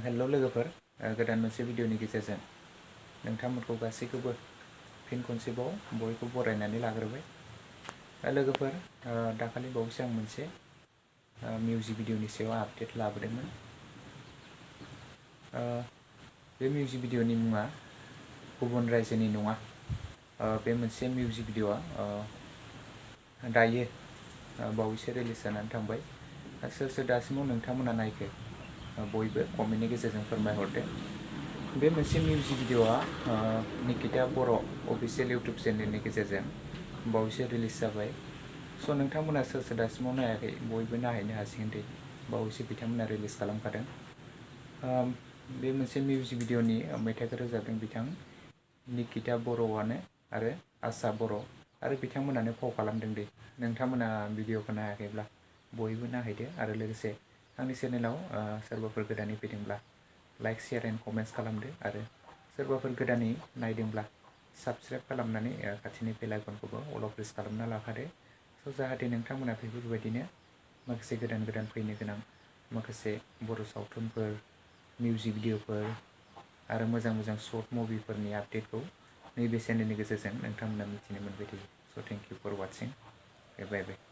Hello लोगोफोर गोदान मोनसे भिडिअनि गेजेरजों नोंथांमोनखौ गासैखौबो फिन खनसेबाव बयखौ बरायनानै लाग्रोबाय। लोगोफोर दाखालि बावैसो आं मोनसे मिउजिक भिडिअनि सायाव आपडेट लाबोदोंमोन। बे मिउजिक भिडिअनि मुङा गुबुन रायजोनि नङा। बे मोनसे मिउजिक भिडिअआ दायो बावैसो रिलिज जानानै थांबाय। सोर सोर दासिमाव नोंथांमोना नायखो बयबो कमेन्टनि गेजेरजों फोरमायहरदो। बे मोनसे मिउजिक भिडिअआ निकिता बर' अफिसियेल इउटुब चेनेलनि गेजेरजों बावैसो रिलिज जाबाय। स' नोंथांमोना सोर सोर दासिमाव नायाखै बयबो नायहैनो हासिगोन दे। बावैसो बिथांमोना रिलिज खालामखादों। बे मोनसे मिउजिक भिडिअनि मेथाइखौ रोजाबदों बिथां निकिता बर'आनो आरो आसा बर' आरो बिथांमोनानो फाव खालामदों दे। नोंथांमोना भिडिअखौ नायाखैब्ला बयबो नायहैदो आरो लोगोसे आंनि चेनेलाव सोरबाफोर गोदानै फैदोंब्ला लाइक शेयार एन्ड कमेन्ट्स खालामदो आरो सोरबाफोर गोदानै नायदोंब्ला साबस्क्राइब खालामनानै खाथिनि बेल आइकनखौबो अल प्रेस खालामना लाखादो। स' जाहाथे नोंथांमोना बेफोरबायदिनो माखासे गोदान गोदान फैनो गोनां माखासे बर' सावथुनफोर मिउजिक भिडिअफोर आरो मोजां मोजां शर्ट मुभिफोरनि आपडेटखौ नैबे चेनेलनि गेजेरजों नोंथांमोना मिथिनो मोनबाय थायो। So' thank you for watching. Bye bye.